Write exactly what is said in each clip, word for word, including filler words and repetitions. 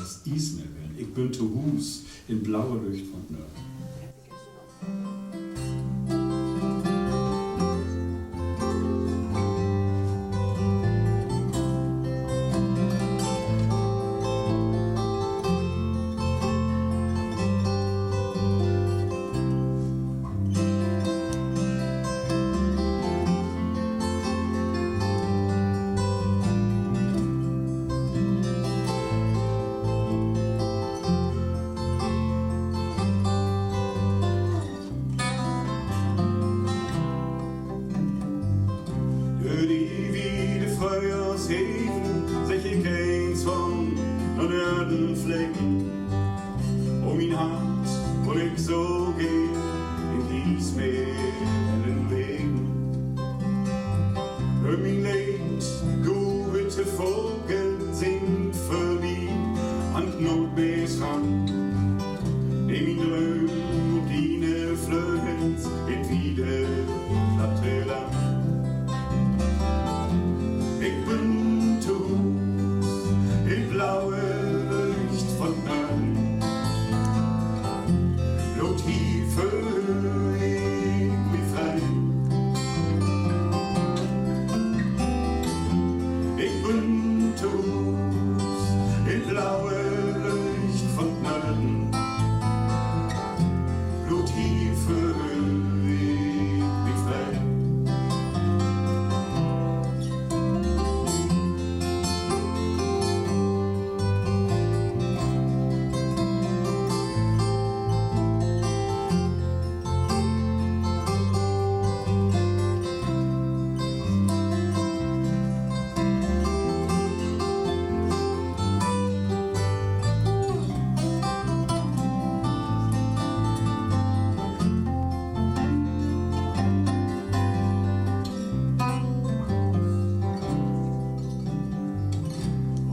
dat Iesmeerwellen. Ik bün to Huus in blaue Lücht von Nörden. Dör de wiede Fröhjohrshegen segg ik eens von, na Nörden flegen. O, mien Hart wull ik so geern in Iesmeerwellen wegen. Höör mien Leed, du witte Vogel, sing för mi an Noordmeerstrand. Nehm mien Drööm op diene Flögels in't wiede platte Land. Ik bün to Huus in blaue Lücht von Nörden. Bloot hier föhl ik mi free. Ik bün to Huus in blaue Lücht von Nörden. Bloot hier föhl ik mi free.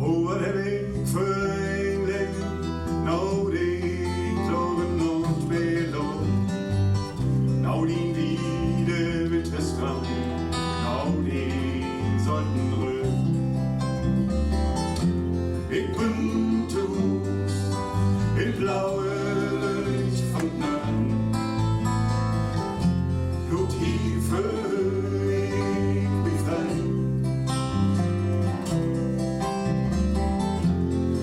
O, wat heff ik för en Leev, na de klore Noordmeerlucht, na dien wiede witte Strand, na dien solten Rügg. Ik bün to Huus in blaue Lücht von Nörden. Bloot hier föhl ik mi free.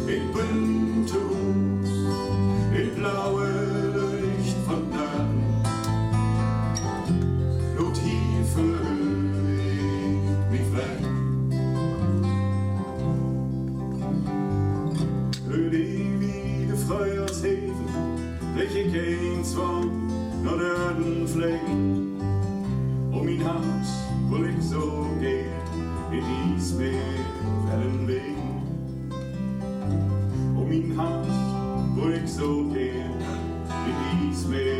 Ik bün to Huus in blaue Lücht von Nörden. Bloot hier föhl ik mi free. Dör de wiede Fröhjohrshegen segg ik eens von, na Nörden flegen. O, mien Hart wull ik so geern in Iesmeerwellen wegen. O, mien Hart wull ik so geern in Iesmeer